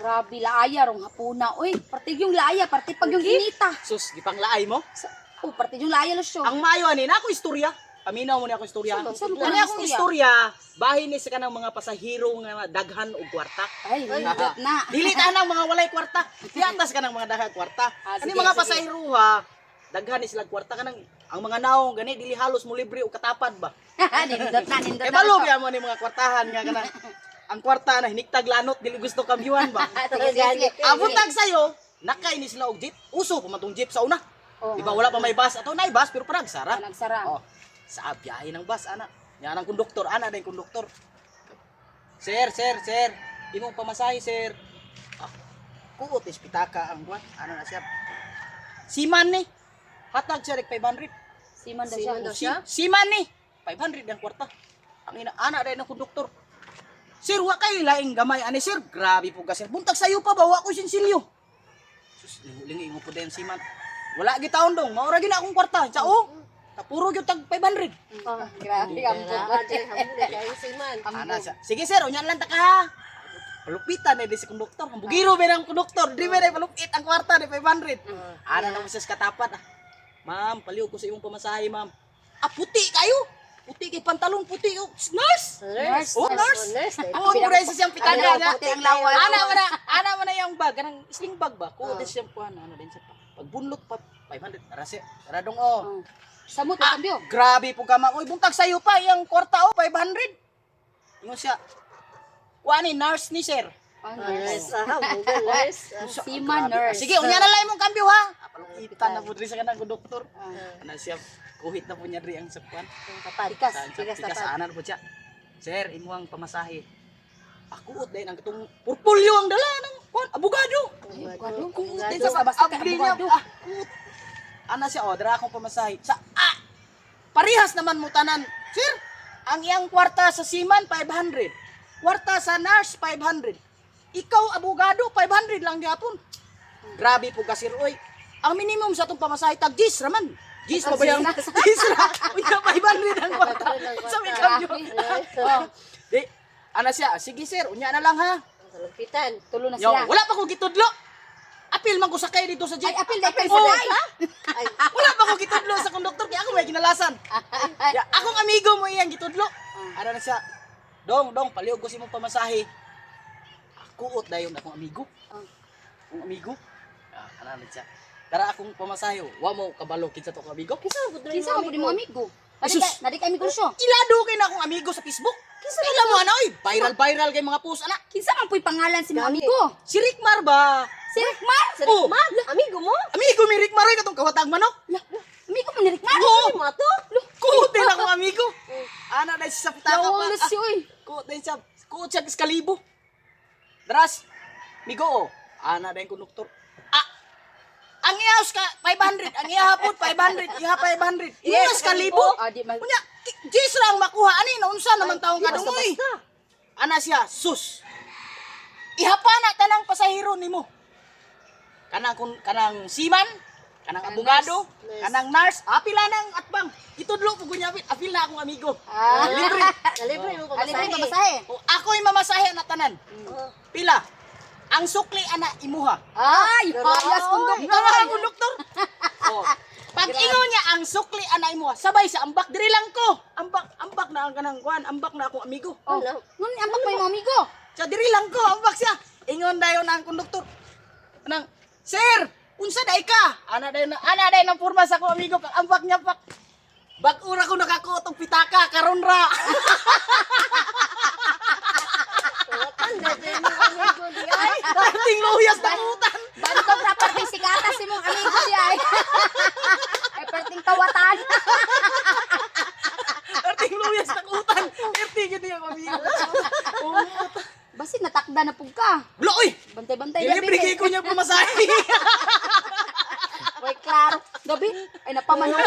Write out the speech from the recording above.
Grabe laaya rong hapuna. Uy, parte yung laaya, parte pag yung inita. Sus, gipanglaay mo. Oh, parte yung laaya Lucio. Ang maayo ani na ako istorya. Paminaw mo ni ako istorya. Saan mo Ani ang akong istorya, bahin ni sa kanang mga pasahero nga daghan og kwarta. Ay, nindot na. Dili ta nang mga walay kwarta. Diantas ka ng mga daghang kwarta. Ah, Ani sige, mga sige. pasahero ha, daghan ni sila kwarta kanang ang mga naong gani dili halos mo libre og katapad ba. Nindot na, nindot Kay na. balo Lucio. biya mo ni mga kwartahan nga kanang ang kwarta na hiniktag lanot dili gusto kambyuhan ba. Sige, sige, sige. Ang buntag sayo, nakay ni sila og jeep. Uso pa man tong jeep sa una. Oh. Di ba wala pa may bus ato nay bus pero parang sara. Nagsara. Oh, sa biyahe ng bus ana. Yan ang konduktor, ana na yung konduktor. Sir, sir, sir, imong pamasahe, sir. Ah, kuot is pitaka ang buwan. Ano na siya? Siman ni. Hatag siya rek 500. Siman daw siya. Siman daw Si, siman ni. 500 ang kwarta. Ang ina ana dahil ng konduktor. Sir, wa kay laing gamay ani sir. Grabe po ka sir. Buntag sayo pa ba wa ko sinsilyo. Sus, lingi mo po din siman. Wala gitaon dong. Maura gina akong kwarta. Sa o. Tapuro gyud tag 500. Oh, grabe ang Grabe, hambog kayo si man. Ana siya. Sige sir, unya lang ta ka ha. Palupitan na di si konduktor. Ang bugiro ba ng konduktor? Di ba na palupit ang kwarta ni 500. Ana na mo siya sa katapat. Ah. Ma'am, paliw ko sa imong pamasahe, ma'am. Ah, puti kayo. Puti kay pantalon, puti. Oh, nurse. Nurse. Oh, nurse. Nurse. Oo, oh, mura sa siyang pitaka Ano, niya. puti ang lawas. Ana mo na yung bag, kanang sling bag ba? Kuha din siyang kuha ano din siya. Pagbunlot pa 500 tara siya. Tara dong oh. Oh. Samot na kambyo. Grabe po ka ma'am. Uy, buntag sayo pa iyang kwarta oh, 500. Ingon siya. Kuha ni nurse ni sir. Oh, nurse. Nurse. Ah, hambog nurse. Ah. Siman Grabe. nurse. Sige, unya na lang imong kambyo ha. Ah, Palupitan na po diri sa kanang konduktor. Ah. Ana siya, kuhit na po niya diri ang sakwan. Ang Tapad. Tikas. Sa Tikas tikas tapad. ana na po siya. Sir, imuang pamasahe. Ako ut dayon ang katong portfolio ang dala ng kuan abogado. Ay, abogado. Kuot Abogado. din sa Basta kay abli niya. abogado. Ah, kuot. Ana siya, oh, dara akong pamasahe. Sa ah, parehas naman mo tanan. Sir, ang iyang kwarta sa seaman 500. Kwarta sa nurse 500. Ikaw abogado 500 lang gyapon. Grabe po ka sir oy. Ang minimum sa atong pamasahe tag 10 raman. 10 pa ba yung 10 ra? Unya 500 ang kwarta. Sa may kambyo. Oh, Di, ana siya, sige sir, unya na lang ha. Ang Salampitan. tulo na Yo, sila. wala pa ko gitudlo. Apil man ko sakay dito sa jeep. Ay, apil, apil, Oh, sakay. Ay, Wala pa ko gitudlo sa konduktor kaya ako may ginalasan. Ya, akong amigo mo iyang gitudlo. Ana na siya. Dong, dong, paliog ko si mong pamasahe. Kuot dayon akong amigo. Ah. Akong amigo. Ah, ana na siya. Tara akong pamasahe. Wa mo kabalo kinsa to akong amigo. kinsa man gud Kinsa man pud mo amigo? Nadi Sus. ka, nadi ka amigo siya. Ilado kay na akong amigo sa Facebook. Kinsa ila mo ana oy, viral viral kay mga post ana. Kinsa man pu'y pangalan si mo Gani. amigo? Si Rickmar ba? Si Rickmar? Si Oh. Rickmar, amigo mo? Amigo mi Rickmar oy katong kawatag manok. Lah, amigo mo ni Rickmar? Oo. Ano mo ato? Kuot din akong amigo. Ana dahil sa pitaka pa. Yawalas siya, oy. Kuot din siya. Kuot siya kalibo. Dras. Migo oh. Ana dahil konduktor. Ah. Ang ihaos ka 500, ang iha po 500, iha 500. Iwas kalibo. Ah, di ma- Unya, jis ra ang makuha ani naunsa naman taong kadungoy. Basta-basta. Ana siya, sus. Ihapa na tanang pasahero nimo. Kanang kun kanang seaman, kanang abogado, nurse. kanang nurse, apila nang atbang. Itudlo po kunya apil, apil na akong amigo. Ah. Libre. Nalibre mo Ah, libre pamasahe. pamasahe. O, ako'y mamasahe na tanan. Oh. Pila. Ang sukli ana imuha. Ay, Grabe. hayas konduktor. Nga ang konduktor. Oh. Pag ingon niya ang sukli ana imuha, sabay sa ambak diri lang ko. Ambak, ambak na ang kanang kuan, ambak na akong amigo. Oh, Ano? ngun ambak pa yung amigo. Sa diri lang ko, ambak siya. Ingon dayon ang konduktor. Anang, "Sir, unsa day ka?" Ana dayon na, ana dayon ang porma sa akong amigo, kag ambak niya pak. Bag-ura ko nakakuot og pitaka karon ra. Kawatan na dyan mo amigo di ay. Ting luyas na utan. Bantog ra perting sikata si mong amigo siya ay. Ay perting kawatan. Ting luyas na utan. Erti gid niya amigo. Oh, Basin natakda na pug ka. Blo oy. Bantay-bantay gabi. Libre kay ko niya pamasahe. Way klaro. Gabi ay napamanuon.